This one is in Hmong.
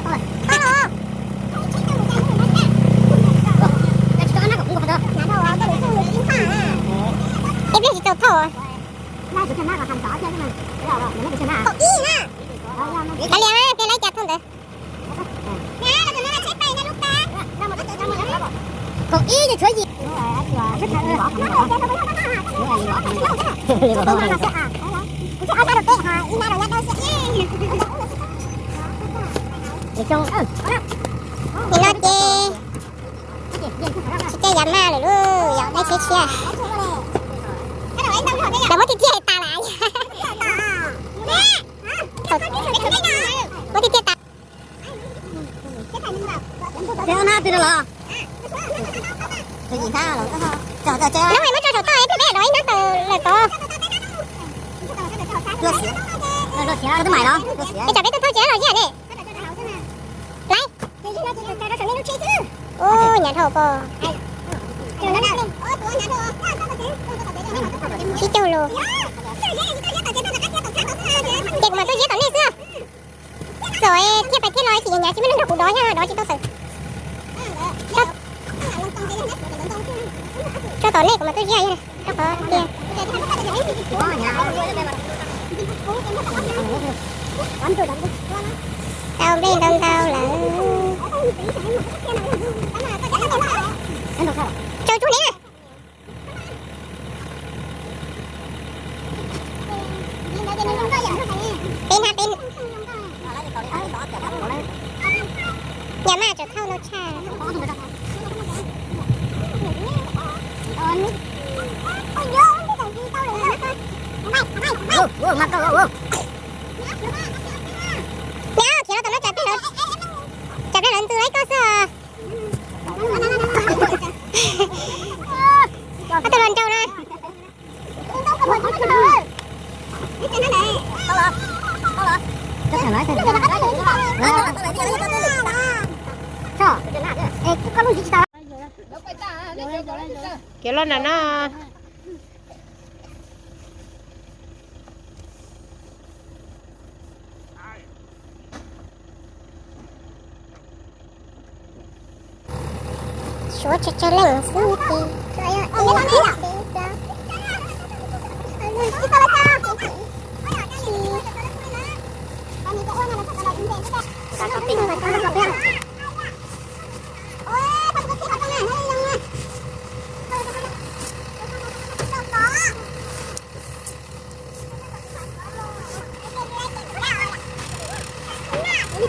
Ib pliag tsis tau thauj. Kav liam, peb laib cas thauj ntawd. Kaum ib ces tshuav yim. Nim no ces tsis caij yav maj lawm lauj, yog dab tsheb tshiab. Lawv muab tiag tiag tas lawm. Muab tiag tiag tas. Hnub no muab tso saum toj es peb peb rov ib hnab tawm lawm tod. Es tsam peb tuaj thauj tsev los yog ne. Laiv. Ub, hnyav dhau pob. Tsib caug lus. Ces kuv mam tuaj ziab tom nej xwb. Txawm thiaj pais thiaj los tsis hnyav hnyav tsis muaj neeg nrog kuv dov thiab dov tsis tau tawm. Tso tom nej kuv mam tuaj ziab rau qhov tias tau nplej ntau ntau lawm. Tsaws tsug ne. Peb hnab peb. Yam maj tsawm thauj no tshaj. Nyob khiav los tom no tsam peb lawv, tsam peb lawv ntxw laib koj xwb. Koj tus hluas nraug na. Khiav los nram no. Suav tsawg tsawg leej xwb ces